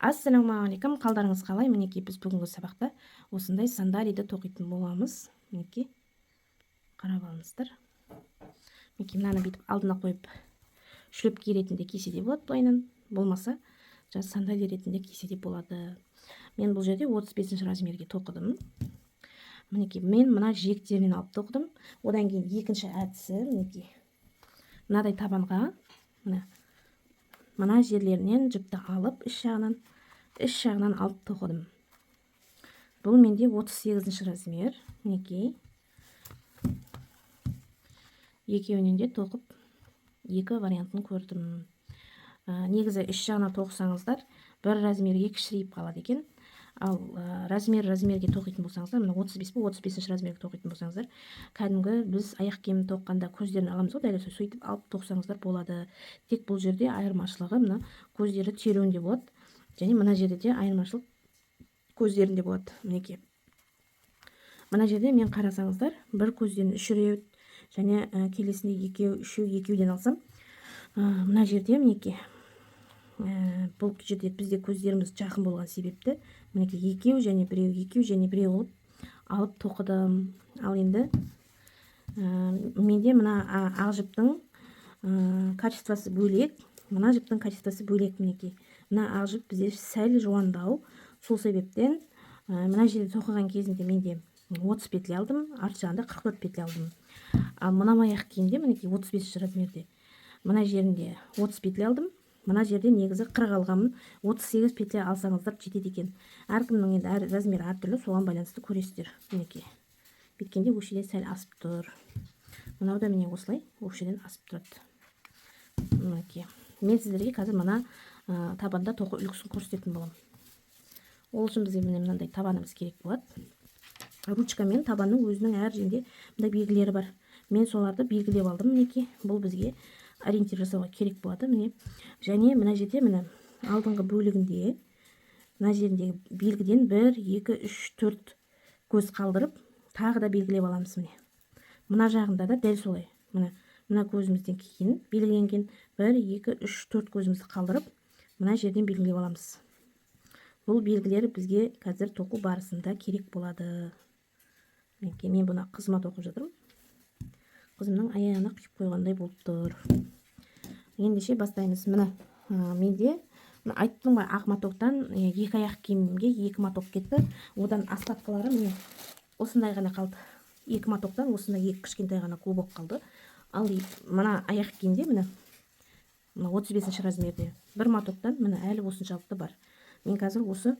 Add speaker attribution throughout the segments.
Speaker 1: Ассалаумағалейкум, қалдарыңыз қалай? Мінекей, біз бүгінгі сабақта осындай сандалиді тоқитын боламыз. Мінекей, қарап алыңыздар. Мінекей, мынаны бүйтіп алдына қойып шлепки ретінде кисе де болады былайынан, болмаса жаңа сандали ретінде кисе де болады. Мен бұл жерде 35 размерге тоқыдым. Мінекей, мен мына жиектерінен алып тоқыдым. Одан кейін екінші әдісі, мінекей, мынадай табанға мына жерлерінен жіпті алып, іш жағынан алып тоқыдым. Бұл менде 38 размер. Мінекей, екеуінен де тоқып екі вариантын көрдім. Негізі іш жағына тоқысаңыздар бір размерге кішірейіп қалады екен. Ал размер размерге тоқитын болсаңыздар, мына 35 пе, 35 размерге тоқитын болсаңыздар, кәдімгі біз аяқ киім тоққанда көздерін аламыз ғой, дәл осылай сөйтіп алып тоқсаңыздар болады. Тек бұл жерде айырмашылығы мына көздері теруінде болады, және мына жерде де айырмашылық көздерінде болады. Мінекей, мына жерде мен қарасаңыздар, бір көзден үш рет және келесінде екеу, үшеу, екеуден алсам, мына жерде мінекей, бұл жерде бізде көздеріміз жақын болған себепті мінекей екеу және біреу, екеу және біреу қылып алып тоқыдым. Ал енді менде мына ақ жіптің качествосы бөлек, мына жіптің качествосы бөлек. Мінекей, мына ақ жіп бізде сәл жуандау, сол себептен мына жерде тоқыған кезінде менде 30 петля алдым, арт жағында 44 петля алдым. Ал мына аяқ киімде мінекей 35 размерде мына жерінде 30 петля алдым, мына жерде негізі 40 алғанмын. 38 петля алсаңыздар жетеді екен. Әркімнің енді әр размері әртүрлі, соған байланысты көресіздер. Мінекей, бүйткенде өкшеден сәл асып тұр. Мынау да міне осылай өкшеден асып тұрады. Мінекей, мен сіздерге қазір мына табанда тоқу үлгісін көрсететін боламын. Ол үшін бізге міне мынандай табанымыз керек болады. Ручка мен табанның өзінің әр жерінде мындай белгілері бар. Мен соларды белгілеп алдым. Мінекей, бұл бізге ориентир жасауға керек болады. Міне, және мына жерде міне алдыңғы бөлігінде мына жеріндегі белгіден 1, 2, 3, 4 көз қалдырып тағы да белгілеп аламыз. Міне, мына жағында да дәл солай. Міне, мына көзімізден кейін белгіленген 1, 2, 3, 4 көзімізді қалдырып мына жерден белгілеп аламыз. Бұл белгілер бізге қазір тоқу барысында керек болады. Мінекей, мен бұны қызыма тоқып жатырмын. Қызымның аяғына құйып қойғандай болып тұр. Ендеше бастаймыз. Міне, менде мына айттым ғой, ақ матоктан екі аяқ киімге екі маток кетті. Одан остаткалары міне осындай ғана қалды. Екі матоктан осындай екі кішкентай ғана клубок қалды. Ал мына аяқ киімде міне мына 35 размерде бір матоктан міне әлі осыншалықты бар. Мен қазір осы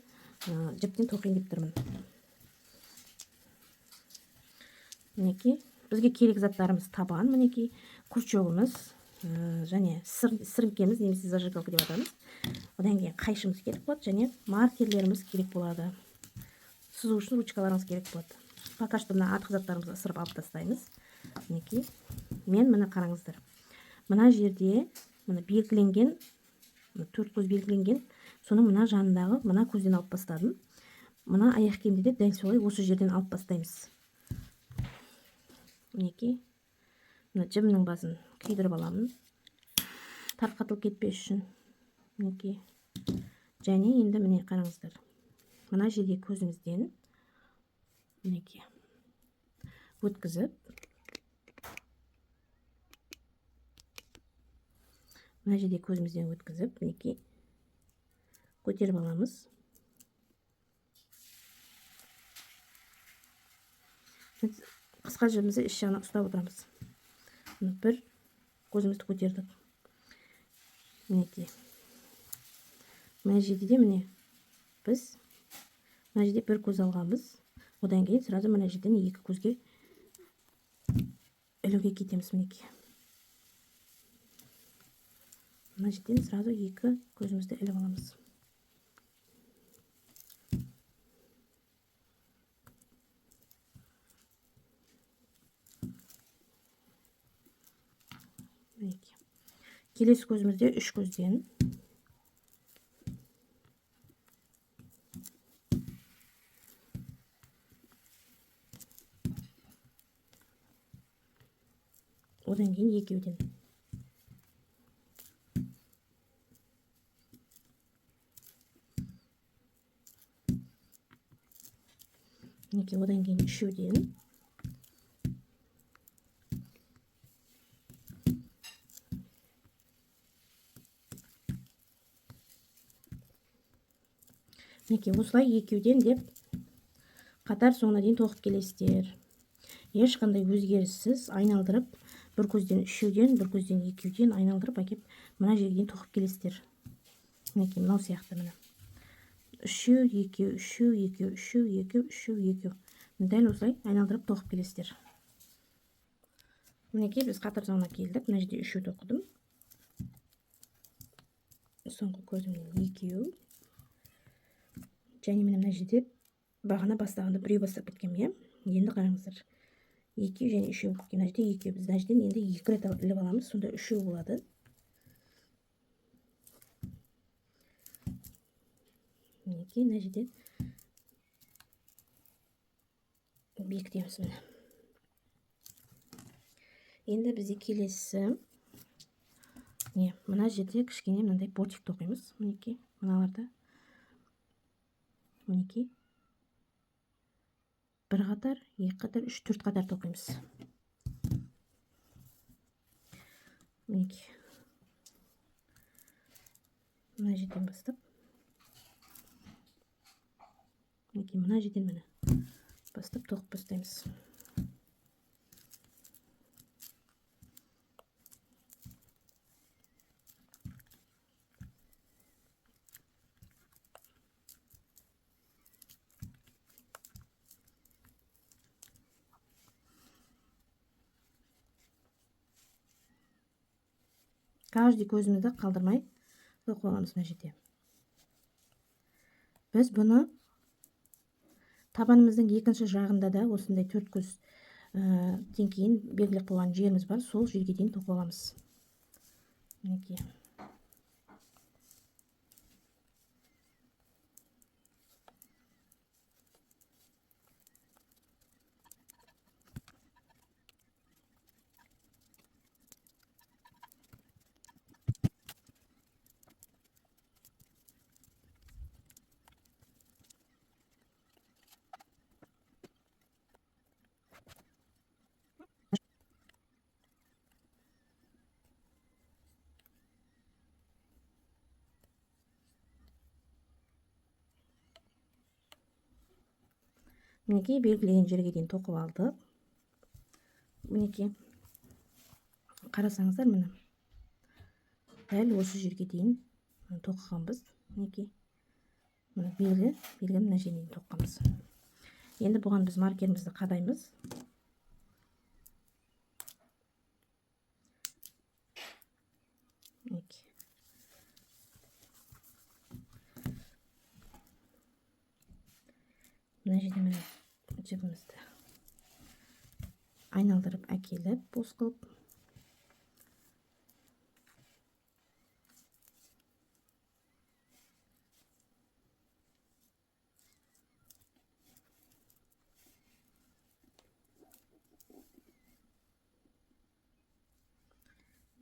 Speaker 1: жіптен тоқиын деп тұрмын. Мінекей, бізге керек заттарымыз табан, мінекей крючогымыз, және сіріңкеміз немесе зажигалка деп атаймыз. Одан кейін қайшымыз керек болады және маркерлеріміз керек болады. Сызу үшін ручкаларымыз керек болады. Пока что мына артық заттарымызды ысырып алып тастаймыз. Мінекей, мен міне қараңыздар. Мына жерде міне белгіленген, мына төрт көз белгіленген, соның мына жанындағы мына көзден алып бастадым. Мына аяқ киімді де дәл солай осы жерден алып бастаймыз. Мінекей, мына жібінің басын күйдіріп аламын, тарқатылып кетпес үшін. Мінекей, және енді міне қараңыздар, мына жерге көзімізден мінекей өткізіп, мына жерде көзімізден өткізіп, мінекей көтеріп аламыз. Қысқа жібімізді іш жағына ұстап отырамыз. Бір көзімізді көтердік. Мінекей, мына жерде де міне біз мына жерде бір көз алғанбыз. Одан кейін сразу мына жерден екі көзге ілуге кетеміз. Мінекей, мына жерден сразу екі көзімізді іліп аламыз. Мінекей, келесі көзімізде үш көзден. Одан кейін екеуден. Мінекей, одан кейін үшеуден. Мінекей, осылай екеуден деп қатар соңына дейін тоқып келесіздер. Ешқандай өзгеріссіз айналдырып, бір көзден үшеуден, бір көзден екеуден айналдырып әкеп мына жерге дейін тоқып келесіздер. Мінекей, мынау сияқты міне. Үшеу, екеу, үшеу, екеу, үшеу, екеу, үшеу, екеу. Дәл осылай айналдырып тоқып келесіздер. Мінекей, біз қатар соңына келдік. Мына жерде үшеу тоқыдым. Соңғы көзімнен екеу. Және міне мына жерде бағана бастағанда біреу бастап кеткенмін, иә? Енді қараңыздар. Екеу және үшеу болып кеткен. Мына жерде екеу. Біз мына жерден енді екі рет іліп аламыз, сонда үшеу болады. Мінекей, мына жерден бекітеміз міне. Енді бізде келесі не, мына жерде кішкене мынандай бортик тоқимыз. Мінекей, мыналарда. Мінекей. Бір қатар, екі қатар, үш, төрт қатар тоқимыз. Мінекей. Мына жерден бастап. Мінекей, мына жерден міне бастап тоқып бастаймыз. Каждый көзімізді қалдырмай тоқып аламыз мына жерде. Біз бұны табанымыздың екінші жағында да осындай төрт көз кейін белгілеп қойған жеріміз бар, сол жерге дейін тоқып аламыз. Мінекей. Мінекей, белгілеген жерге дейін тоқып алдық. Мінекей, қарасаңыздар, міне дәл осы жерге дейін тоқығанбыз. Мінекей, міне белгі мына жерге дейін тоқығанбыз. Енді бұған біз маркерімізді қадаймыз. Мінекей. Мына жерде міне жібімізді айналдырып әкеліп, бос қылып.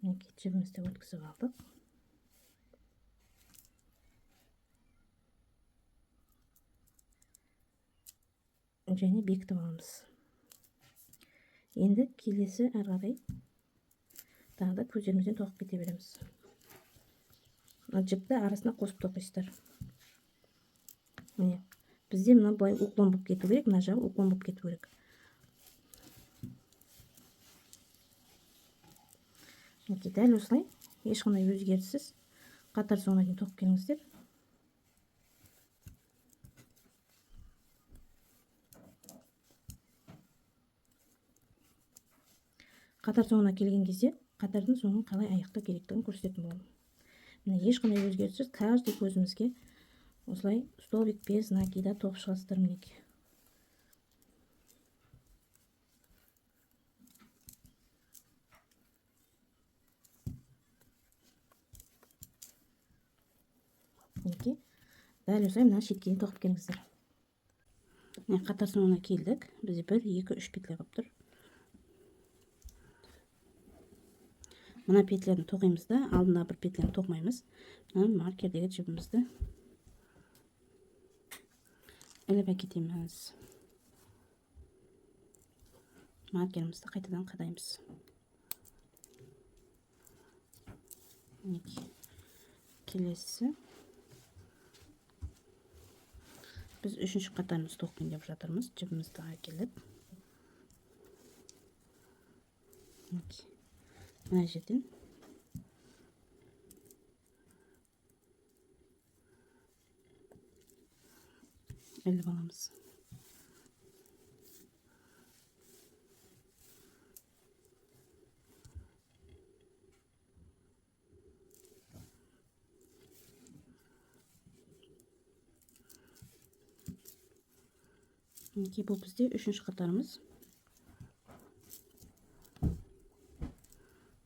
Speaker 1: Мінекей, жібімізді өткізіп алдық. Және бекітіп аламыз. Енді келесі әрі қарай тағы да көздерімізден тоқып кете береміз. Мына жіпті арасына қосып тоқисыздар. Міне, бізде мына былай уклон болып кету керек, мына жағы уклон болып кету керек. Мінекей, дәл осылай ешқандай өзгеріссіз қатар соңына дейін тоқып келіңіздер. Қатар соңына келген кезде қатардың соңын қалай аяқтау керектігін көрсететін боламын. Міне, ешқандай өзгеріссіз каждый көзімізге осылай столбик без накида тоқып шығасыздар мінекей. Мінекей, дәл осылай мына шетке дейін тоқып келіңіздер. Міне, қатар соңына келдік. Бізде 1, 2, 3 петля қалып тұр. Мына петляны тоқимыз да, алдында бір петляны тоқымаймыз. Мына маркердегі жібімізді іліп әкетеміз. Маркерімізді қайтадан қадаймыз. Мінекей. Келесі біз үшінші қатарымызды тоқиын деп жатырмыз. Жібімізді әкеліп мінекей мына жерден іліп аламыз. Мінекей, бұл бізде үшінші қатарымыз.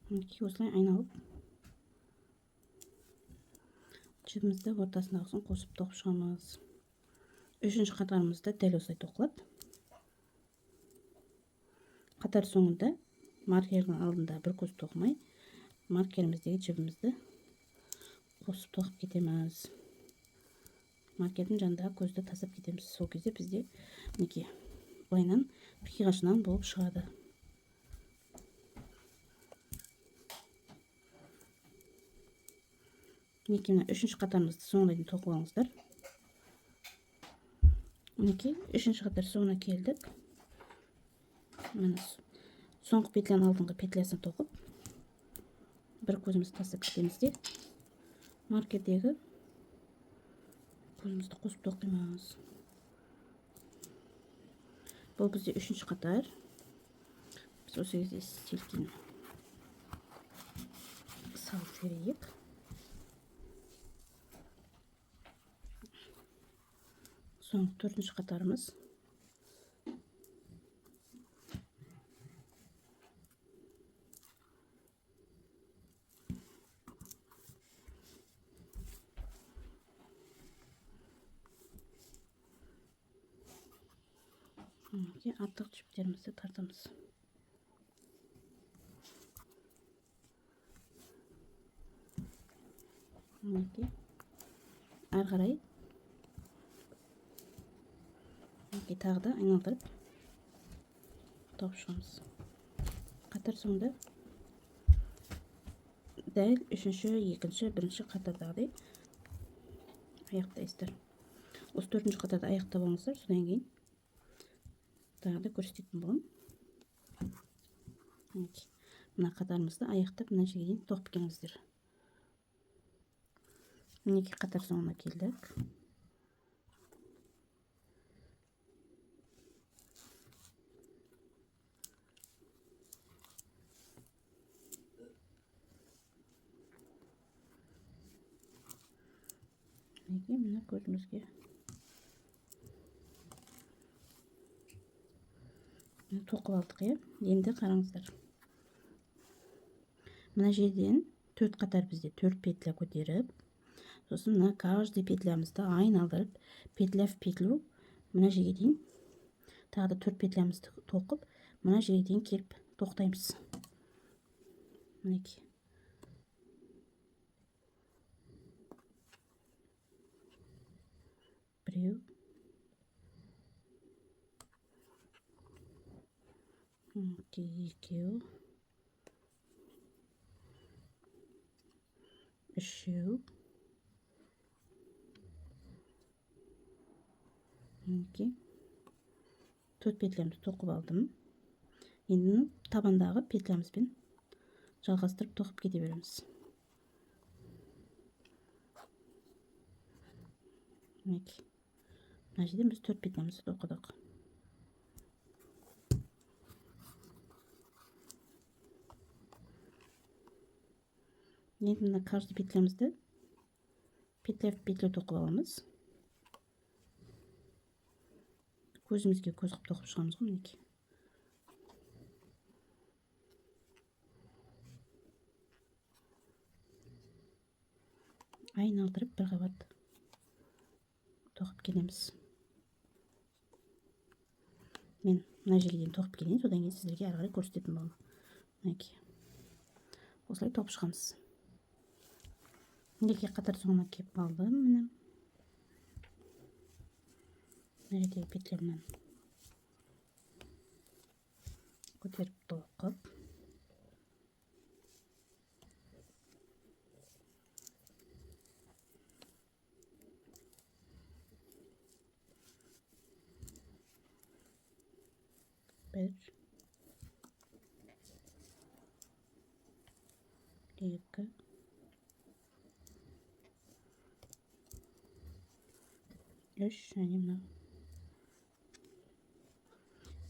Speaker 1: Мінекей, осылай айналып жібімізді ортасындағысын қосып тоқып шығамыз. Үшінші қатарымызда дәл осылай тоқылады. Қатар соңында маркердің алдында бір көз тоқымай, маркеріміздегі жібімізді қосып тоқып кетеміз. Маркердің жанындағы көзді тастап кетеміз. Сол кезде бізде мінекей былайынан қиғашынан болып шығады. Мінекей мына үшінші қатарымызды соңына дейін тоқып алыңыздар. Мінекей үшінші қатар соңына келдік. Міне соңғы петляның алдыңғы петлясын тоқып бір көзімізді тастап кетеміз де маркердегі көзімізді қосып тоқимыз. Бұл бізде үшінші қатар. Біз осы кезде стелькені салып жіберейік. Соңғы төртінші қатарымыз. Мінекей артық жіптерімізді тартамыз. Мінекей ары қарай мінекей тағы да айналдырып тоқып шығамыз. Қатар соңында дәл үшінші, екінші, бірінші қатардағыдай аяқтайсыздар. Осы төртінші қатарды аяқтап алыңыздар, содан кейін тағы да көрсететін боламын. Мінекей мына қатарымызды аяқтап мына жерге дейін тоқып келіңіздер. Мінекей қатар соңына келдік. Мінекей мына көзімізге тоқып алдық, иә. Енді қараңыздар, мына жерден 4 қатар бізде 4 петля көтеріп, сосын мына каждый петлямызды айналдырып, петля в петлю мына жерге дейін тағы да 4 петлямызды тоқып, мына жерге дейін келіп тоқтаймыз. Мінекей. Біреу, екеу, үшеу, мінекей 4 петлямызды тоқып алдым. Енді табандағы петлямызбен жалғастырып тоқып кете береміз. Мінекей мына жерден біз 4 петлямызды тоқыдық. Енді мына каждый петлямызды петля в петлю тоқып аламыз. Көзімізге көз қылып тоқып шығамыз ғой мінекей. Айналдырып бір қабат тоқып келеміз. Мен мына жерге дейін тоқып келейін, содан кейін сіздерге әрі қарай көрсететін боламын. Мінекей осылай тоқып шығамыз. Мінекей қатар соңына келіп қалдым. Міне мына жердегі петлямнан Көтеріп тоқып, бір, екі, үш және мына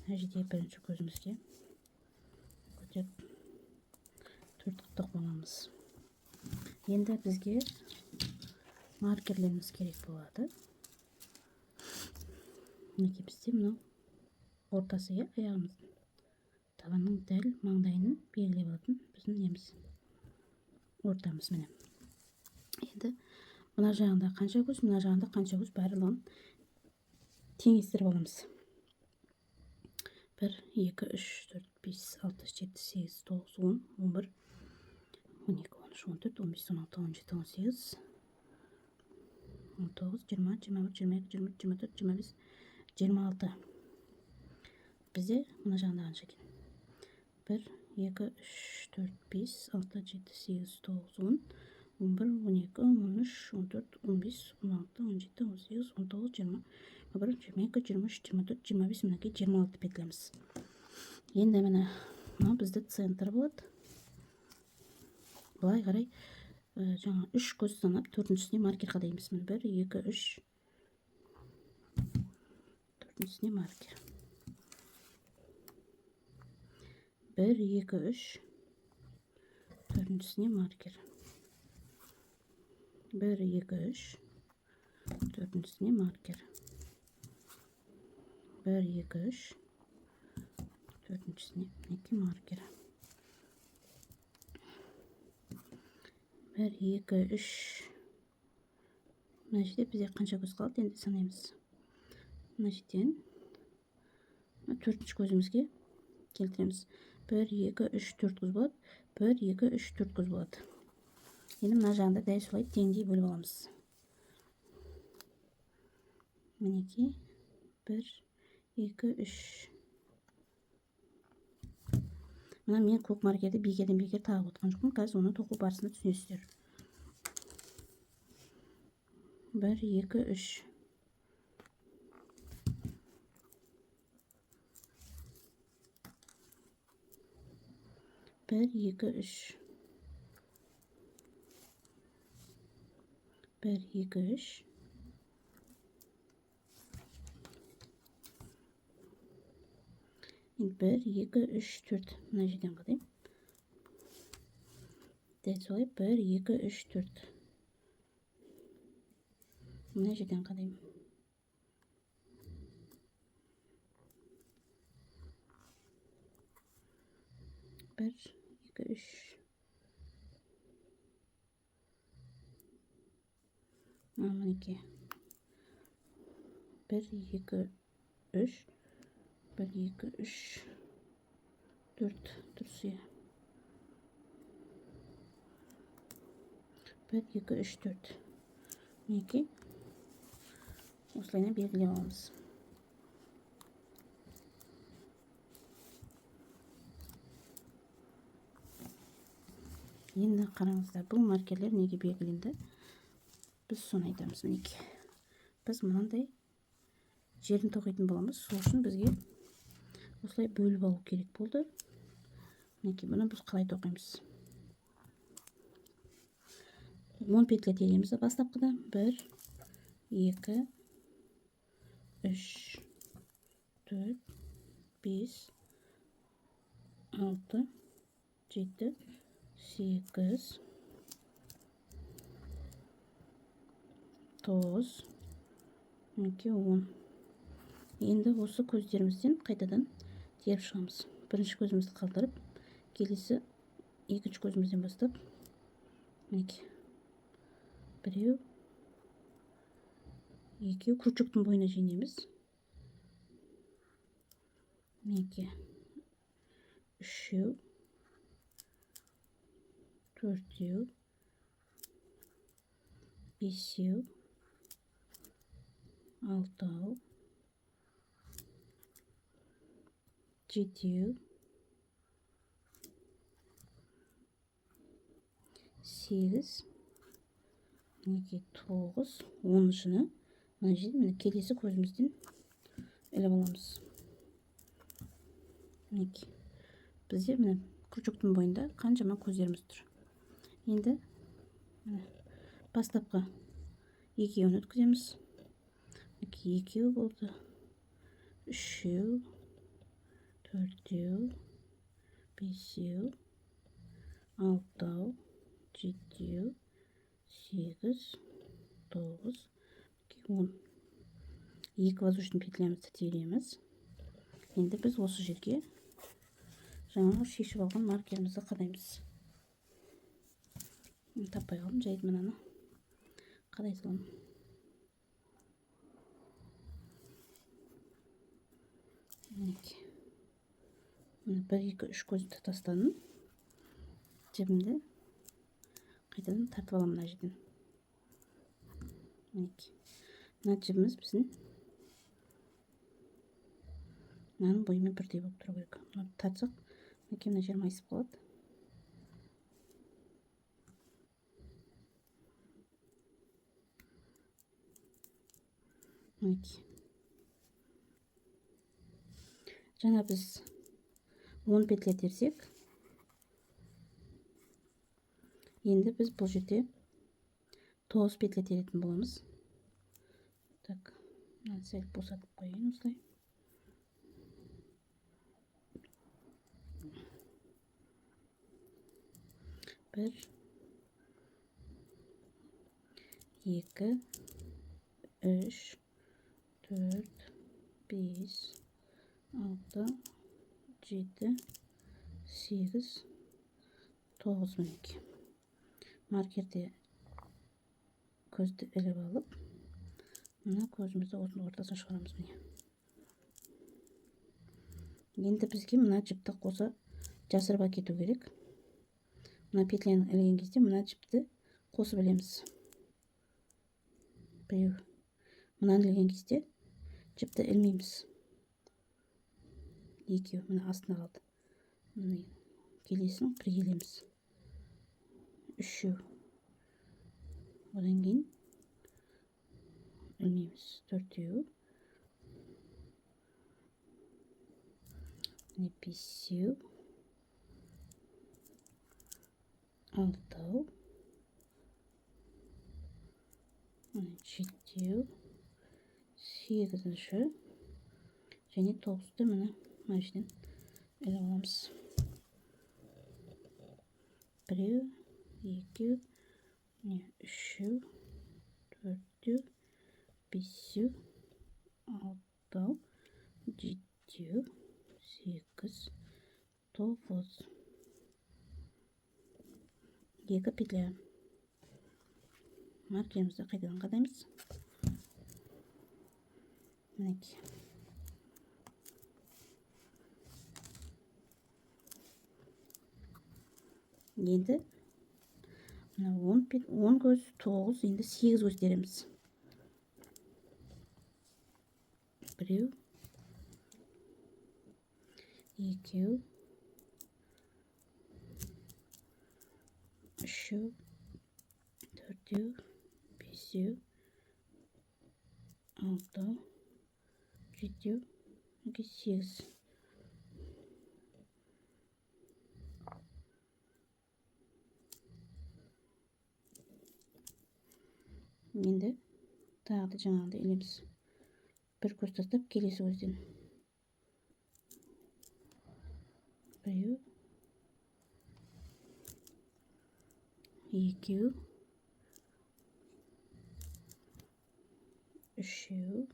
Speaker 1: жерде бірінші көзімізге көтеріп 4 қылып тоқып аламыз. Енді бізге маркерлеріміз керек болады. Мінекей бізде мынау ортасы, иә, аяғымыздың табанның дәл маңдайын белгілеп алатын біздің неміз, ортамыз міне. Енді мына жағында қанша көз, мына жағында қанша көз, барлығын теңестіріп аламыз. 1, 2, 3, 4, 5, 6, 7, 8, 9, 10, 11, 12, 13, 14, 15, 16, 17, 18, 19, 20, 21, 22, 23, 24, 25, 26. Бізде мына жағында қанша екен? 1, 2, 3, 4, 5, 6, 7, 8, 9, 10, 11, 12, 13, 14, 15, 16, 17, 18, 19, 20, 21, 22, 23, 24, 25, мінекей 26 петлямыз. Енді міне мынау бізде центр болады. Былай қарай, жаңа 3 көз санап, төртіншісіне маркер қадаймыз. Міне 1, 2, 3, төртіншісіне маркер. 1, 2, 3, төртіншісіне маркер. 1, 2, 3, төртіншісіне маркер. 1, 2, 3, төртіншісіне мінекей маркер. 1, 2, 3. Мына жерде бізде қанша көз қалды, енді санаймыз. Мына жерден төртінші көзімізге келтіреміз. 1, 2, 3, 4 көз болады. 1, 2, 3, 4 көз болады. Енді мына жағында дәл солай теңдей бөліп аламыз. Мінекей 1, 2, 3. Мына мен көк маркерді бекерден бекер тағып отқан жоқпын. Қазір оны тоқу барысында түсінесіздер. 1, 2, 3. 1, 2, 3. 1, 2, 3. Енді 1, 2, 3, 4. Мына жерден қадаймын. Дәл солай 1, 2, 3, 4. Мына жерден қадаймын. 1, 2, 3. Мінекей 1, 2, 3. 1, 2, 3, 4. Дұрыс, иә. 1, 2, 3, 4. Мінекей осылайынан белгілеп аламыз. Енді қараңыздар, бұл маркерлер неге белгіленді? Біз соны айтамыз. Мінекей біз мынандай жерін тоқитын боламыз. Сол үшін бізге осылай бөліп алу керек болды. Мінекей бұны біз қалай тоқимыз? 10 петля тереміз бастапқыда. 1, 2, 3, 4, 5, 6, 7, 8, 9, мінекей 10. Енді осы көздерімізден қайтадан теріп шығамыз. Бірінші көзімізді қалдырып, келесі екінші көзімізден бастап, мінекей біреу, екеу, крючоктың бойына жинаймыз. Мінекей үшеу, төртеу, бесеу, алтау, жетеу, 8, мінекей 9, 10-шыны мына жерде міне келесі көзімізден іліп аламыз. Мінекей бізде міне крючоктың бойында қаншама көздеріміз тұр. Енді міне бастапқы екеуін өткіземіз. Мінекей екеу болды, үшеу, төртеу, бесеу, алтау, жетеу, 8, 9, 10. 2 воздушный петлямызды тереміз. Енді біз осы жерге жаңағы шешіп алған маркерімізді қадаймыз. Таппай қалдым, жайт мынаны қадай саламын. Мінекей. Міне 1, 2, 3 көзді тастадым. Жібімді қайтадан тартып аламын мына жерден. Мінекей. Мына жібіміз біздің мынаның бойымен бірдей болып тұру керек. Мына тартсақ, мінекей мына жер майысып қалады. Мінекей. Жаңа біз 10 петля терсек, енді біз бұл жерде 9 петля теретін боламыз. Так, мынаны сәл босатып қояйын осылай. 1, 2, 3, 4, 5, 6, 7, 8, 9. Мінекей. Маркерде көзді іліп алып, мына көзімізді осының ортасына шығарамыз міне. Енді бізге мына жіпті қоса жасырып әкету керек. Мына петляны ілген кезде мына жіпті қосып ілеміз. Біреу. Мынаны ілген кезде жіпті ілмейміз. Екеу, мына астына қалды. Міне келесін бірге ілеміз. Үшеу. Одан кейін ілмейміз. Төртеу. Міне бесеу. Алтау. Міне жетеу. Сегізінші. Және тоғызды міне мына жерден іліп аламыз. Біреу, екеу, міне үшеу, төртеу, бесеу, алтау, жетеу, 8, 9. 2 петля. Маркерімізді қайтадан қадаймыз. Мінекей. Енді мына 10 көз, 9, енді 8 көз тереміз. Біреу, екеу, үшеу, төртеу, бесеу, алтау, жетеу, 8. Енді тағы да жаңағыдай ілеміз. Бір көз тастап келесі көзден. Біреу, екеу, үшеу,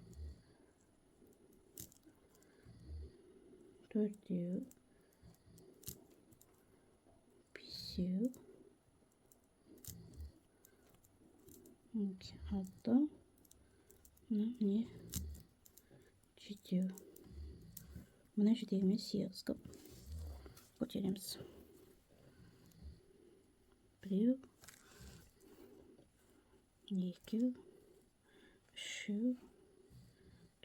Speaker 1: төртеу, бесеу, алты, міне жетеу. Мына жетегімен 8 қып көтереміз. Біреу, екеу, үшеу,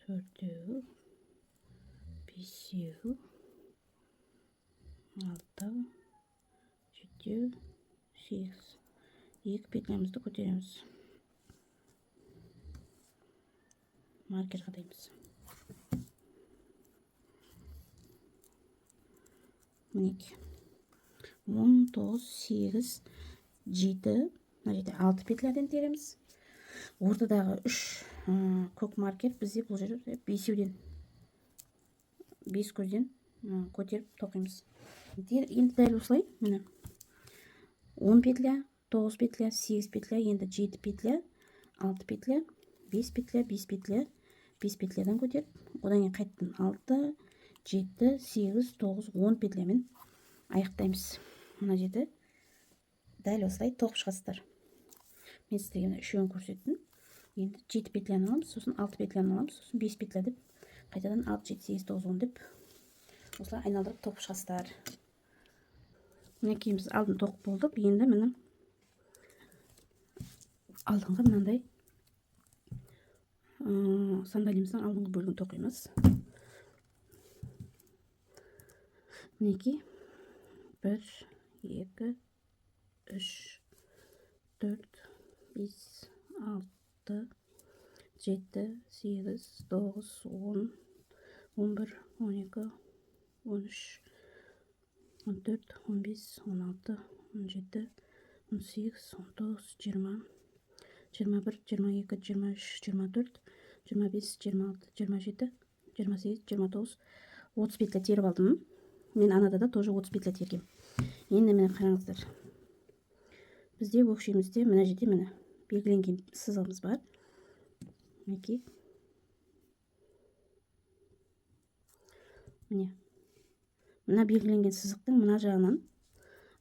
Speaker 1: төртеу, бесеу, алтау, жетеу, 8. 2 петлямызды көтереміз. Маркер қадаймыз. Мінекей. 10, 9, 8, 7, мына жерде 6 петлядан тереміз. Ортадағы 3 көк маркер бізде бұл жерде бесеуден, 5 көзден көтеріп тоқимыз. Енді дәл осылай, міне 10 петля, 9 петля, 8 петля, енді 7 петля, 6 петля, 5 петля, 5 петля, 5 петлядан көтеріп, одан кейін қайтадан 6, 7, 8, 9, 10 петлямен аяқтаймыз. Мына жерде дәл осылай тоқып шығасыздар. Мен сіздерге мына үшеуін көрсеттім. Енді 7 петляны аламыз, сосын 6 петляны аламыз, сосын 5 петля деп қайтадан 6, 7, 8, 9, 10 деп осылай айналдырып тоқып шығасыздар. Мінекей біз алдын тоқып болдық. Енді міне алдыңғы мынандай сандалимыздың алдыңғы бөлігін тоқимыз. Мінекей 1, 2, 3, 4, 5, 6, 7, 8, 9, 10, 11, 12, 13, 14, 15, 16, 17, 18, 19, 20, 21, 22, 23, 24, 25, 26, 27, 28, 29, 30 петля теріп алдым. Мен анада да тоже 30 петля тергем. Енді міне қараңыздар. Бізде өкшемізде мына жерде міне белгіленген сызығымыз бар. Мінекей. Міне. Мына белгіленген сызықтың мына жағынан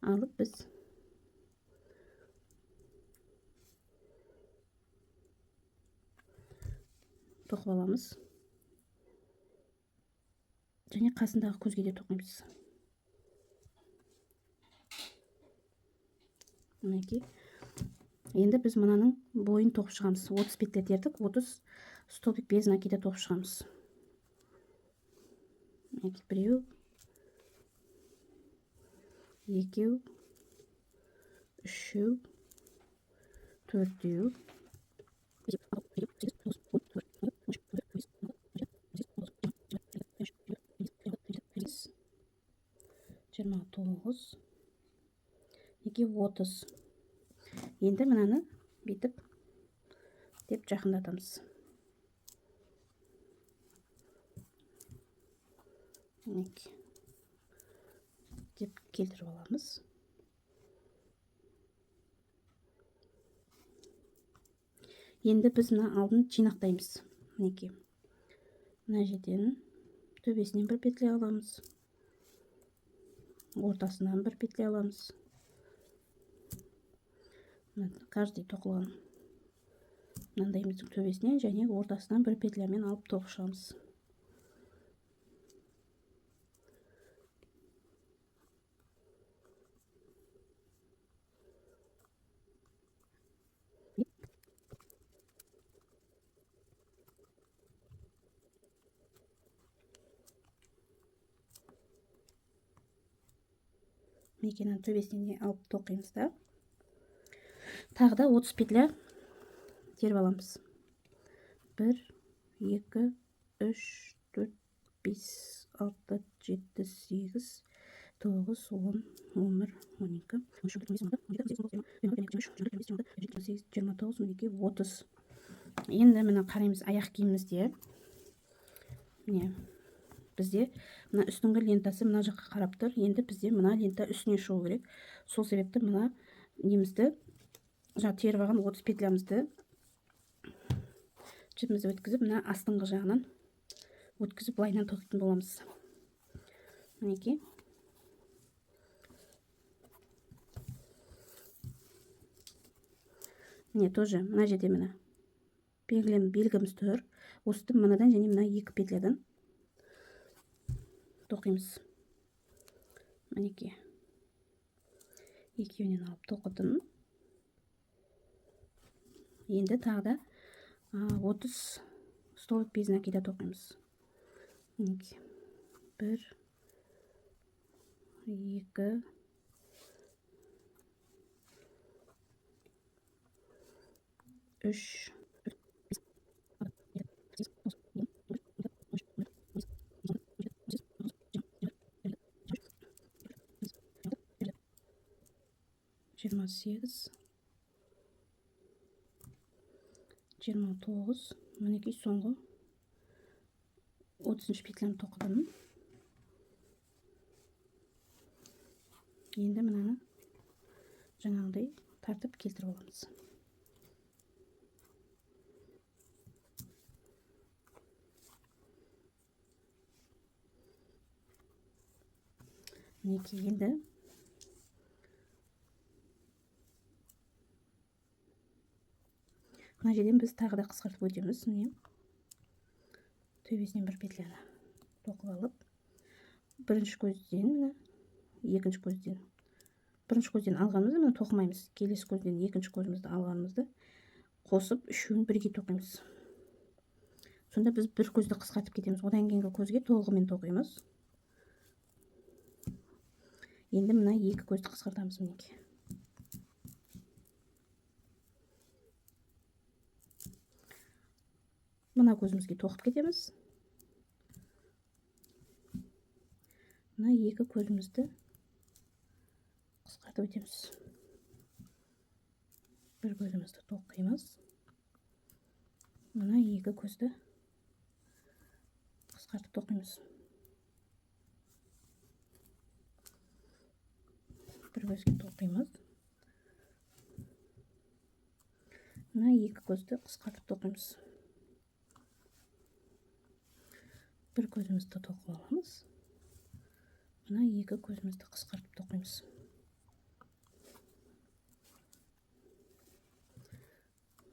Speaker 1: алып біз тоқып аламыз. Және қасындағы көзге де тоқимыз. Мінекей. Енді біз мынаның бойын тоқып шығамыз. 30 петля тердік, 30 столбик без накида тоқып шығамыз. Мінекей, біреу, екеу, үшеу, төртеу, 29, неге 30. Енді мынаны бүйтіп деп жақындатамыз. Мінекей деп келтіріп аламыз. Енді біз мына алдын жинақтаймыз. Мінекей. Мына жерден төбесінен бір петля аламыз. Ортасынан бір петля аламыз. Мына каждый тоқылған мынандайымыздың төбесінен және ортасынан бір петлямен алып тоқып шығамыз. Мінекей, мынаның төбесінен алып тоқимыз да. Тағы да 30 петля теріп аламыз. 1, 2, 3, 4, 5, 6, 7, 8, 9, 10, 11, 12, 13, 14, 15, 16, 17, 18, 19, 20, 21, 22, 23, 24, 25, 26, мінекей 30. Енді міне қараймыз аяқ киімімізде. Міне бізде мына үстіңгі лентасы мына жаққа қарап тұр. Енді бізде мына лента үстіне шығу керек. Сол себепті мына немізді жаңа теріп алған 30 петлямызды жіпімізді өткізіп, мына астыңғы жағынан өткізіп былайынан тоқитын боламыз. Мінекей. Міне тоже мына жерде міне белгіміз тұр. Осыны мынадан және мына екі петлядан тоқимыз. Мінекей. Екеуінен алып тоқыдым. Енді тағы да 30 столбик без накида тоқимыз. Мінекей. 1, 2, 3, 4, 5, 6, 7, 28, 29, мінекей соңғы 30 петлямды тоқыдым. Енді мынаны жаңағыдай тартып келтіріп аламыз. Мінекей енді мына жерден біз тағы да қысқартып өтеміз. Міне төбесінен бір петляны тоқып алып, бірінші көзден, міне екінші көзден, бірінші көзден алғанымызды міне тоқымаймыз. Келесі көзден екінші көзімізді алғанымызды қосып үшеуін бірге тоқимыз. Сонда біз бір көзді қысқартып кетеміз. Одан кейінгі көзге толығымен тоқимыз. Енді мына екі көзді қысқартамыз мінекей. Мына көзімізге тоқып кетеміз. Мына екі көзімізді қысқартып өтеміз. Бір көзімізді тоқимыз. Мына екі көзді қысқартып тоқимыз. Бір көзге тоқимыз. Мына екі көзді қысқартып тоқимыз. Бір көзімізді тоқып аламыз. Мына екі көзімізді қысқартып тоқимыз.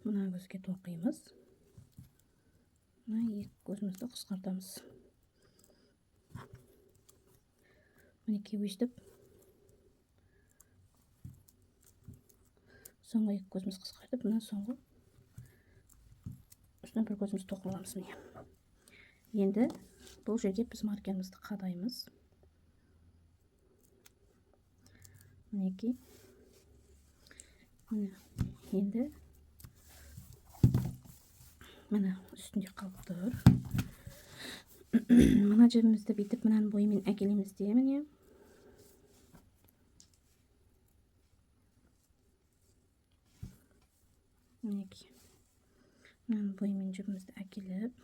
Speaker 1: Мына көзге тоқимыз. Мына екі көзімізді қысқартамыз. Мінекей өстіп соңғы екі көзіміз қысқартып, мына соңғы үстінен бір көзімізді тоқып аламыз. Міне. Енді бұл жерге біз маркерімізді қадаймыз. Мінекей. Міне, енді міне үстінде қалып тұр. Мына жібімізді бүйтіп мынаның бойымен әкелеміз де, міне. Мінекей. Мынаның бойымен жібімізді әкеліп,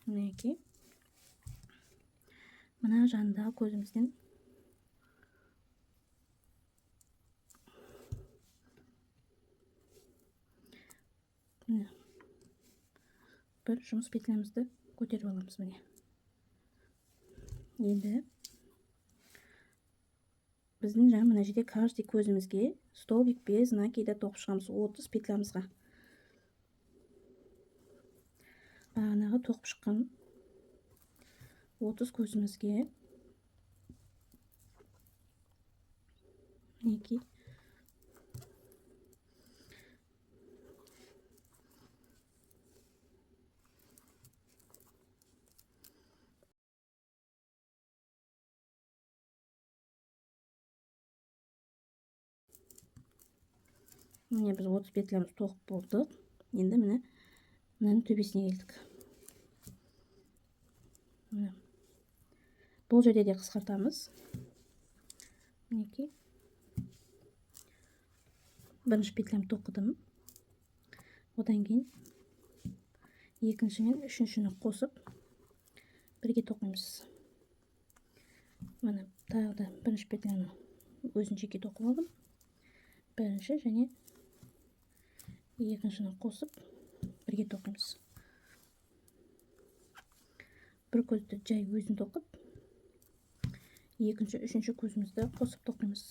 Speaker 1: мінекей мына жанындағы көзімізден міне бір жұмыс петлямызды көтеріп аламыз. Міне. Енді біздің жаңа мына жерде каждый көзімізге столбик без накида тоқып шығамыз 30 петлямызға. Бағанағы тоқып шыққан 30 көзімізге мінекей міне біз 30 петлямыз тоқып болдық. Енді міне мынаның төбесіне келдік. Міне. Бұл жерде де қысқартамыз. Мінекей. Бірінші петлям тоқыдым. Одан кейін екінші мен үшіншіні қосып бірге тоқимыз. Міне тағы да бірінші петляны өзін жеке тоқып алдым. Бірінші және екіншіні қосып бірге тоқимыз. Бір көзді жай өзін тоқып, екінші, үшінші көзімізді қосып тоқимыз.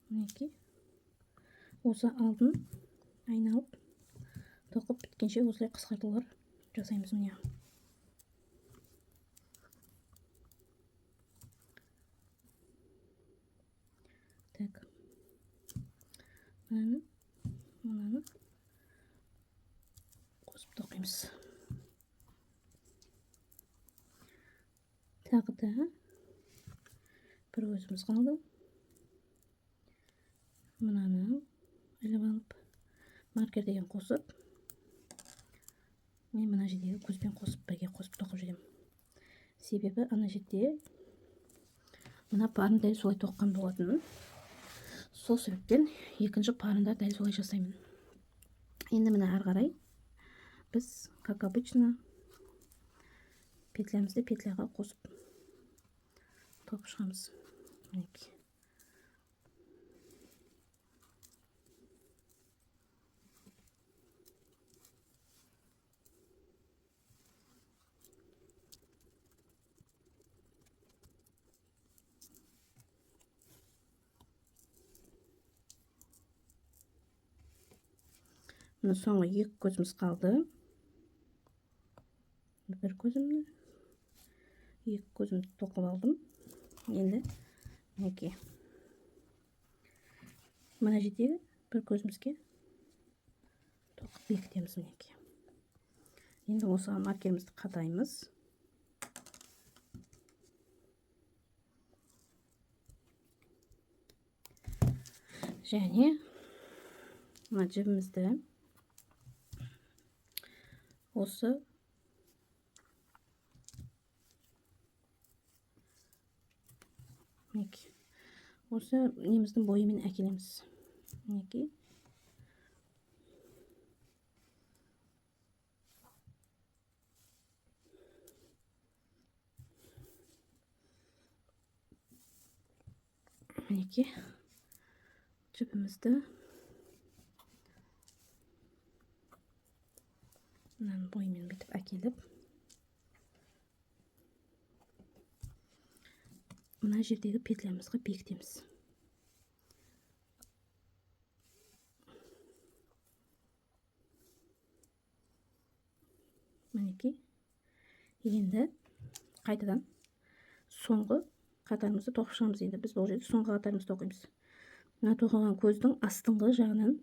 Speaker 1: Мінекей. Осы алдын айналып тоқып біткенше осылай қысқартулар жасаймыз. Міне. Мынаны, мынаны қосып тоқимыз. Тағы да бір көзіміз қалды. Мынаны іліп алып, маркер деген қосып, мен мына жердегі көзбен қосып, бірге қосып тоқып жүремін. Себебі ана жерде мына парын дәл солай тоққан болатынмын. Сол себептен екінші парында дәл солай жасаймын. Енді міне ары қарай біз, как обычно, петлямызды петляға қосып тоқып шығамыз. Мінекей. Міне соңғы екі көзіміз қалды. Бір көзімді, екі көзімді тоқып алдым. Енді мінекей мына жердегі бір көзімізге тоқып бекітеміз мінекей. Енді осыған маркерімізді қадаймыз. Және мына жібімізді осы мінекей осы неміздің бойымен әкелеміз. Мінекей. Мінекей жібімізді мынаның бойымен бүйтіп әкеліп, мына жердегі петлямызға бекітеміз. Мінекей. Енді қайтадан соңғы қатарымызды тоқып шығамыз. Енді біз бұл жерде соңғы қатарымызды тоқимыз. Мына тоқыған көздің астыңғы жағынан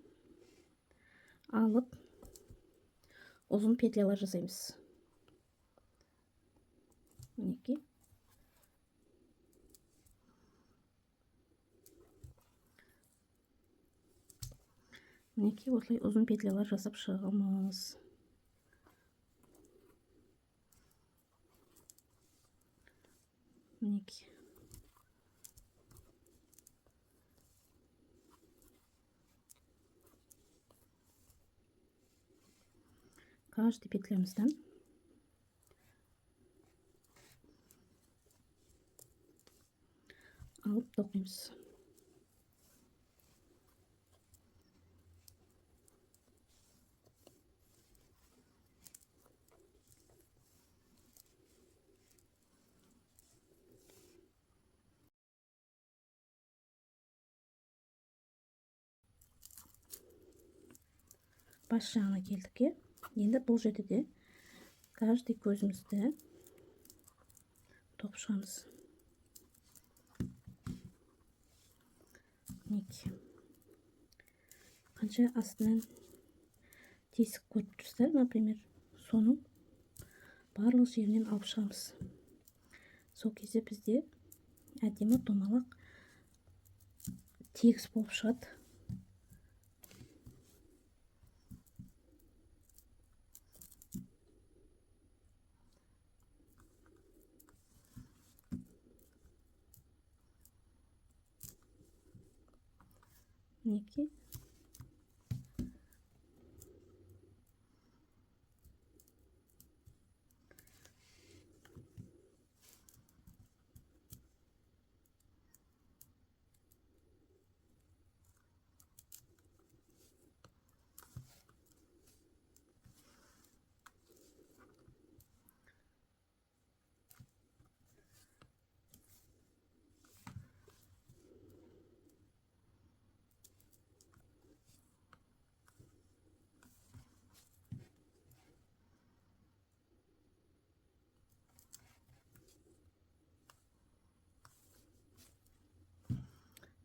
Speaker 1: алып ұзын петлялар жасаймыз. Мінекей. Мінекей осылай ұзын петлялар жасап шығамыз. Мінекей. Каждый петлямыздан алып тоқимыз. Бас жағына келдік, е? Енді бұл жерде де каждый көзімізді тоқып шығамыз. Мінекей. Қанша астынан тесік көріп тұрсыздар, например, соның барлық жерінен алып шығамыз. Сол кезде бізде әдемі домалақ тегіс болып шығады. Мінекей.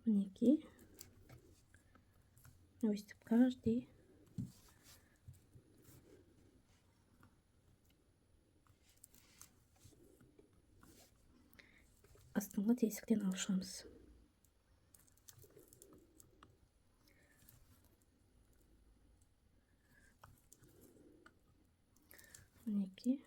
Speaker 1: Мінекей. Өйстіп каждый астыңғы тесіктен алып шығамыз. Мінекей.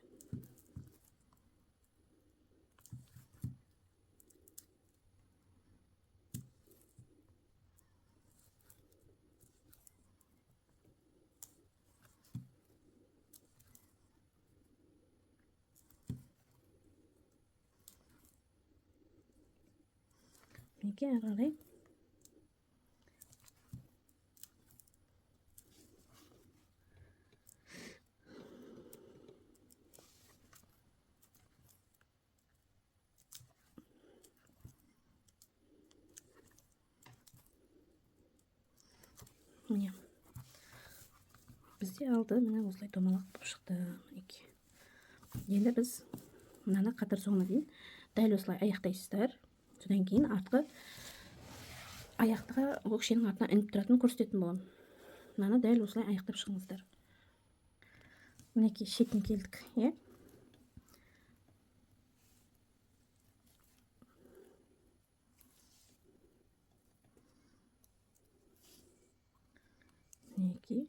Speaker 1: Мінекей, ары қарай міне бізде алды міне осылай домалақ болып шықты. Мінекей. Енді біз мынаны қатар соңына дейін дәл осылай аяқтайсыздар. Содан кейін артқы аяқтыға өкшенің артына ілініп тұратынын көрсететін боламын. Мынаны дәл осылай аяқтап шығыңыздар. Мінекей, шетін келдік, иә? Мінекей.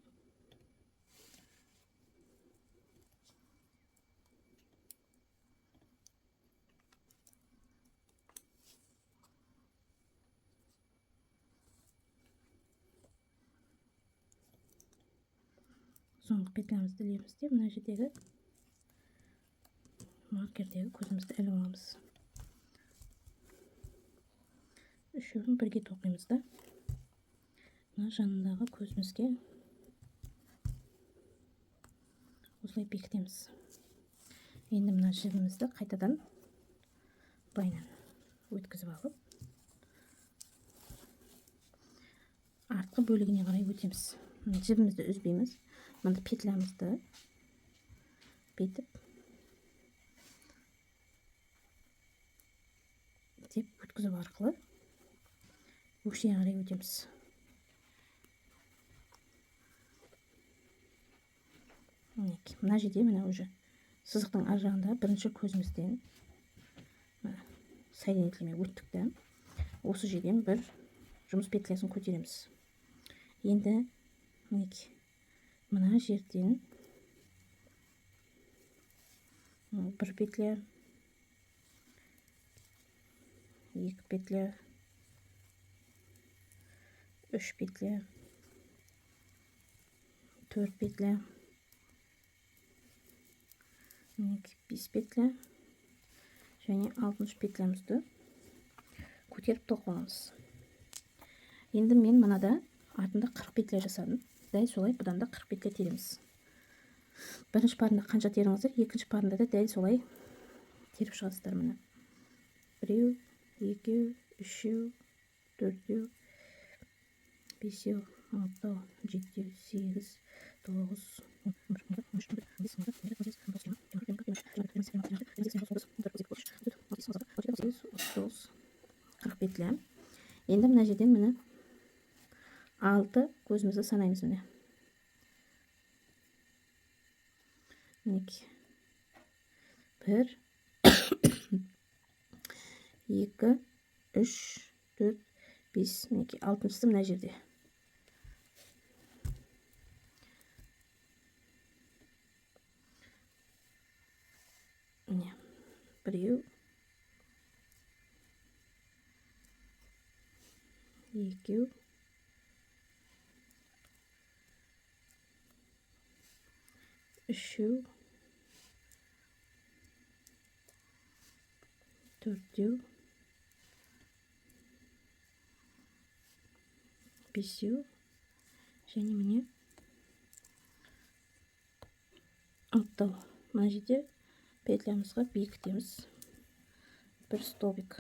Speaker 1: Соңғы петлямызды ілеміз де, мына жердегі маркердегі көзімізді іліп аламыз. Үшеуін бірге тоқимыз да, мына жанындағы көзімізге осылай бекітеміз. Енді мына жібімізді қайтадан былайынан өткізіп алып, артқы бөлігіне қарай өтеміз. Жібімізді үзбейміз. Мында петлямызды бүйтіп деп өткізу арқылы өкшеге қарай өтеміз. Мінекей, мына жерде міне уже сызықтың ар жағында бірінші көзімізден мына соединительмен өттік те, осы жерден бір жұмыс петлясын көтереміз. Енді мінекей мына жерден бір петля, екі петля, үш петля, төрт петля, мінекей 5 петля және алтыншы петлямызды көтеріп тоқып аламыз. Енді мен мынада артында 40 петля жасадым. Дәл солай бұдан да 40 петля тереміз. Бірінші парында қанша теріңіздер, екінші парында да дәл солай теріп шығасыздар. Міне біреу, екеу, үшеу, төртеу, бесеу, алтау, жетеу, сегіз, тоғыз, он, он бір, он екі, он үш, он төрт, он бес, он алты, он жеті, он сегіз, он тоғыз, жиырма, жиырма бір, жиырма екі, жиырма үш, жиырма төрт, жиырма бес, жиырма алты, жиырма жеті, жиырма сегіз, 39, 40 петля. Енді мына жерден міне 6 көзімізді санаймыз. Міне мінекей 1, 2, 3, 4, 5. Мінекей алтыншысы мына жерде. Міне біреу, екеу, үшеу, төртеу, бесеу және міне алтау. Мына жерде петлямызға бекітеміз бір столбик.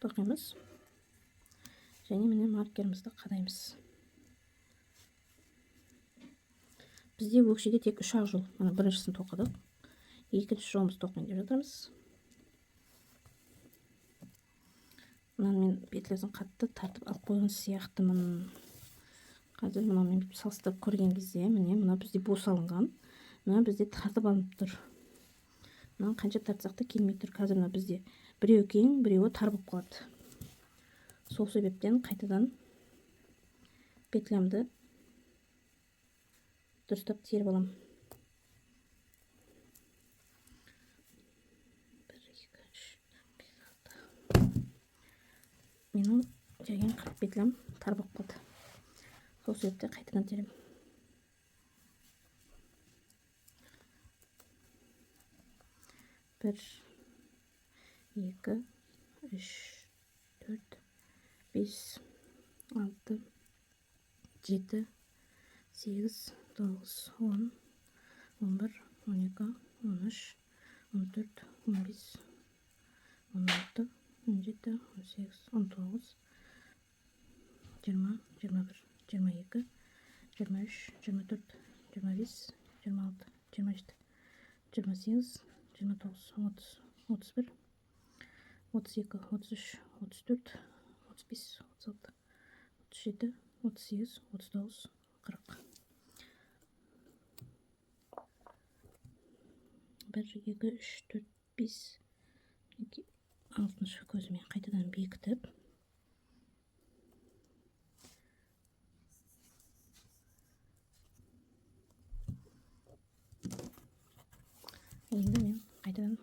Speaker 1: Тоқимыз және міне маркерімізді қадаймыз. Бізде өкшеде тек үш ақ жол. Мына біріншісін тоқыдық, екінші жолымызды тоқиын деп жатырмыз. Мынаны мен петлясын қатты тартып алып қойған сияқтымын. Қазір мынамен салыстырып көрген кезде, міне, мына бізде бос алынған, мына бізде тартып алынып тұр. Мынаны қанша тартсақ та келмей тұр. Қазір мына бізде біреуі кең, біреуі тар болып қалады. Сол себептен қайтадан петлямды дұрыстап теріп аламын. 1, 2, 3, 4, 5, 6. Менің терген 40 петлям тар болып қалды. Сол себепті қайтадан теремін. 1, 2, 3, 4, 5, 6, 7, 8, 9, 10, 11, 12, 13, 14, 15, 16, 17, 18, 19, 20, 21, 22, 23, 24, 25, 26, 27, 28, 29, 30, 31, 32, 33, 34, 35, 36, 37, 38, 39, 40. 1, 2, 3, 4, 5, 2, 6-шы көзімен қайтадан бекітіп, енді мен қайтадан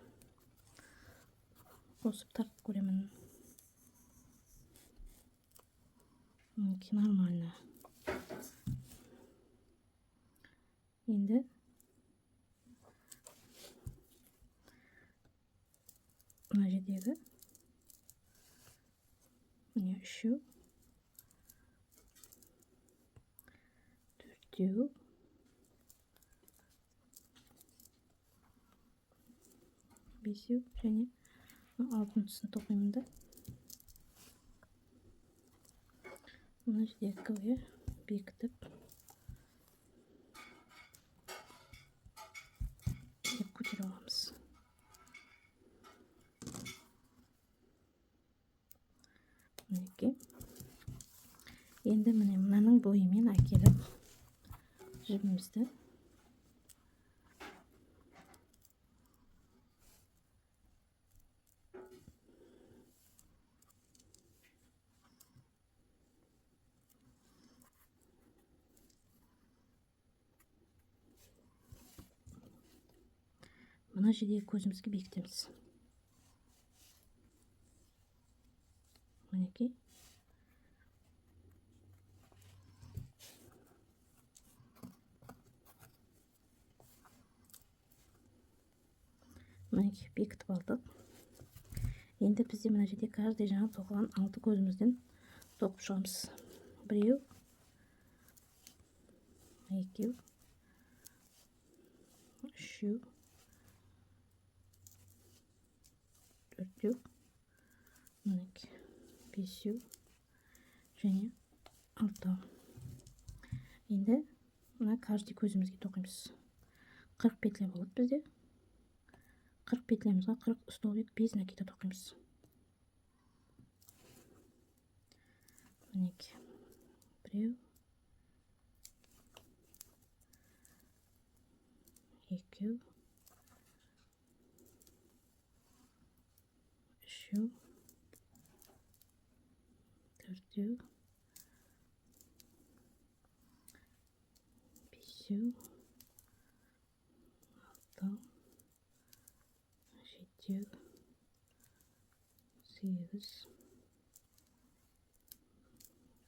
Speaker 1: қосып тартып көремін. Мінекей, нормально. Енді мына жердегі міне 3, 4, 5 және 6-шысын тоқимын да. Мына жердегі бекітіп деп көтеріп аламыз. Мінекей. Енді міне мынаның бойымен әкеліп жібімізді мына жердегі көзімізге бекітеміз. Мінекей. Мінекей, бекітіп алдық. Енді бізде мына жерде каждый жаңа тоқыған 6 көзімізден тоқып шығамыз. 1, 2, 3, 4, мінекей, 5 және 6. Енді мына каждый көзімізге тоқимыз. 40 петля болады бізде. 40 петлямызға 40 столбик без накида тоқимыз. Мінекей, 1, 2, 3, 4, 5, 6, 7, 8,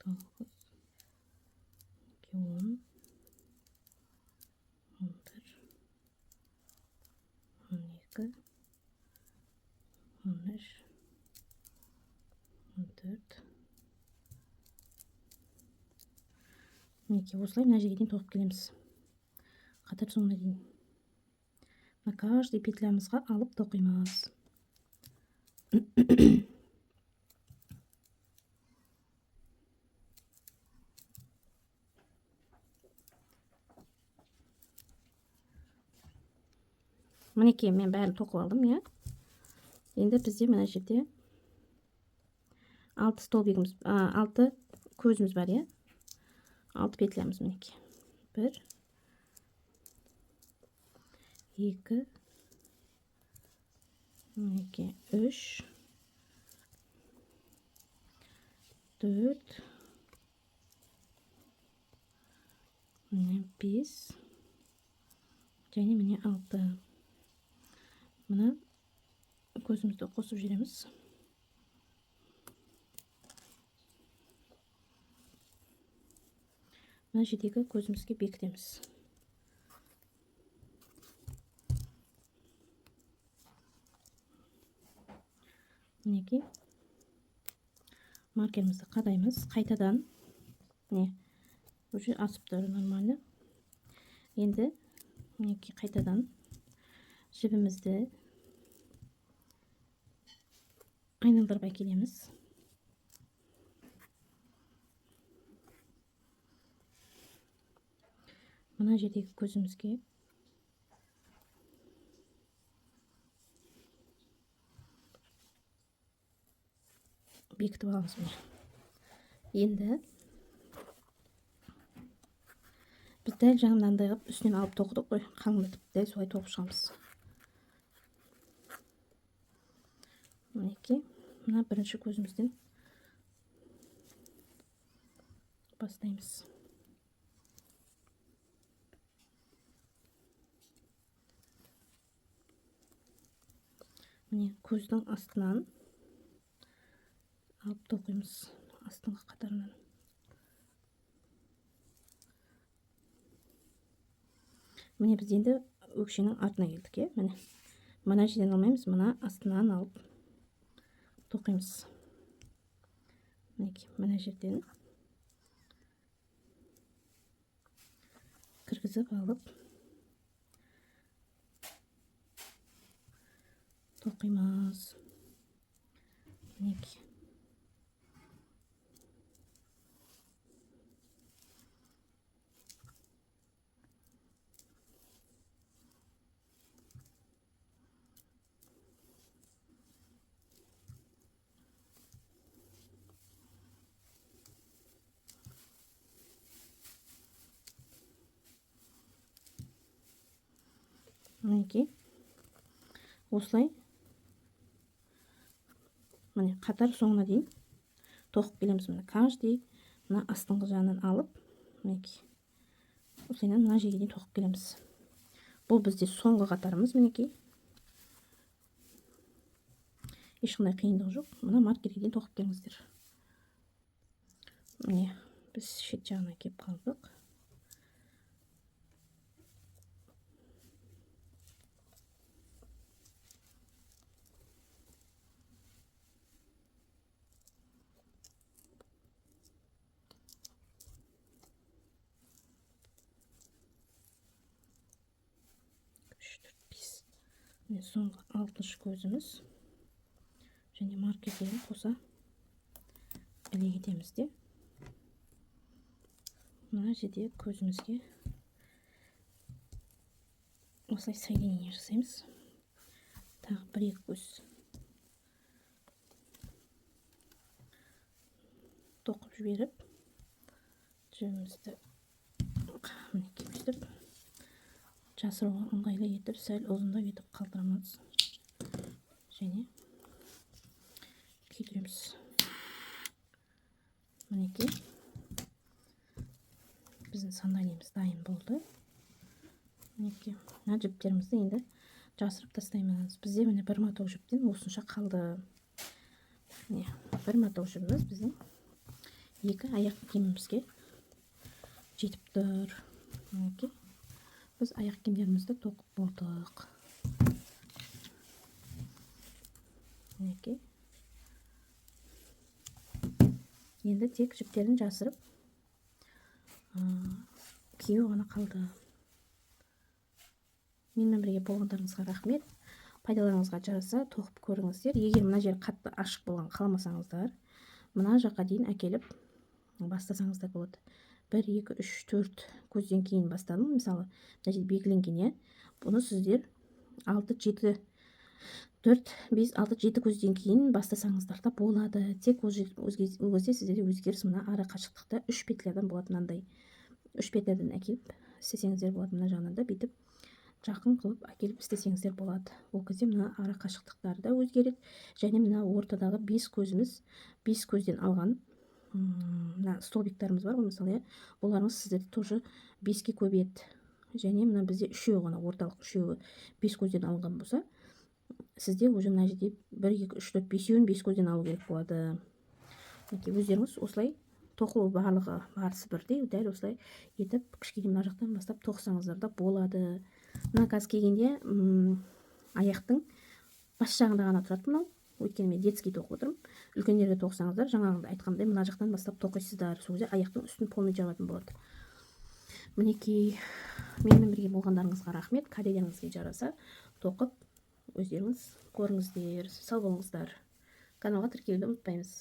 Speaker 1: 9, 10, 11, 12, 13, 14. Мінекей, осылай мына жерге дейін тоқып келеміз. Қатар соңына дейін. Мына каждый петлямызға алып тоқимыз. Мінекей, мен бәрін тоқып алдым, иә. Енді бізде мына жерде 6 столбигіміз, 6 көзіміз бар, иә? 6 петлямыз мінекей. 1 2 мінекей 3 4 міне 5 және міне 6. Мына көзімізді қосып жібереміз. Мына жердегі көзімізге бекітеміз. Мінекей маркерімізді қадаймыз. Қайтадан міне уже асып тұр, нормально. Енді мінекей қайтадан жібімізді айналдырып әкелеміз. Мына жердегі көзімізге бекітіп аламыз міне. Енді біз дәл жаңа мынандай қылып үстінен алып тоқыдық қой, қалыңдатып дәл солай тоқып шығамыз. Мінекей мына бірінші көзімізден бастаймыз. Міне көздің астынан алып тоқимыз, астыңғы қатарынан. Міне біз енді өкшенің артына келдік, иә? Міне мына жерден алмаймыз, мына астынан алып тоқимыз. Мінекей мына жерден кіргізіп алып тоқимыз. Мінекей мінекей осылай міне қатар соңына дейін тоқып келеміз. Міне каждый мына астыңғы жағынан алып мінекей осылайынан мына жерге дейін тоқып келеміз. Бұл бізде соңғы қатарымыз. Мінекей ешқандай қиындық жоқ. Мына маркерге дейін тоқып келіңіздер. Міне біз шет жағына келіп қалдық. Соңғы 6-шы көзіміз және маркерден қоса іле кетеміз де мына жерде көзімізге осылай соединение жасаймыз. Тағы 1-2 көз тоқып жіберіп жібімізді мінекей өстіп жасыруға ыңғайлы етіп сәл ұзындау етіп қалдырамыз және күйдіреміз. Мінекей біздің сандалиіміз дайын болды. Мінекей мына жіптерімізді енді жасырып тастаймыз. Бізде міне бір моток жіптен осынша қалды. Міне бір моток жібіміз біздің екі аяқ киімімізге жетіп тұр. Мінекей біз аяқ киімдерімізді тоқып болдық. Мінекей енді тек жіптерін жасырып кию ғана қалды. Менімен бірге болғандарыңызға рахмет. Пайдаларыңызға жараса тоқып көріңіздер. Егер мына жер қатты ашық болған қаламасаңыздар, мына жаққа дейін әкеліп бастасаңыздар болады. 1, 2, 3, 4 көзден кейін бастадым. Мысалы, мына жерде белгіленген, иә. Бұны сіздер 6, 7 Төрт, бес, алты, жеті көзден кейін бастасаңыздар да болады. Тек ол кезде сіздерде өзгеріс мына ара қашықтықта үш петлядан болады. Мынандай үш петлядан әкеліп істесеңіздер болады. Мына жағынан да бүйтіп жақын қылып әкеліп істесеңіздер болады. Ол кезде мына ара қашықтықтары да өзгереді және мына ортадағы бес көзіміз, бес көзден алған мына столбиктарымыз бар ғой, мысалы, иә, оларыңыз сіздерде тоже беске көбейеді. Және мына бізде үшеуі ғана, орталық үшеуі бес көзден алынған болса, сізде уже мына жерде бір, екі, үш, төрт, бесеуін бес көзден алу керек болады. Мінекей, өздеріңіз осылай тоқылу, барлығы барысы бірдей. Дәл осылай етіп, кішкене мына жақтан бастап тоқысаңыздар да болады. Мына қазір келгенде аяқтың бас жағында ғана тұрады мынау, өйткені мен детский тоқып отырмын. Үлкендерге тоқысаңыздар, жаңағыдай айтқандай, мына жақтан бастап тоқисыздар. Сол кезде аяқтың үстін полный жабатын болады. Мінекей, менімен бірге болғандарыңызға рахмет. Кәделеріңізге жараса тоқып, өздеріңіз көріңіздер. Сау болыңыздар! Каналға тіркелуді ұмытпаймыз.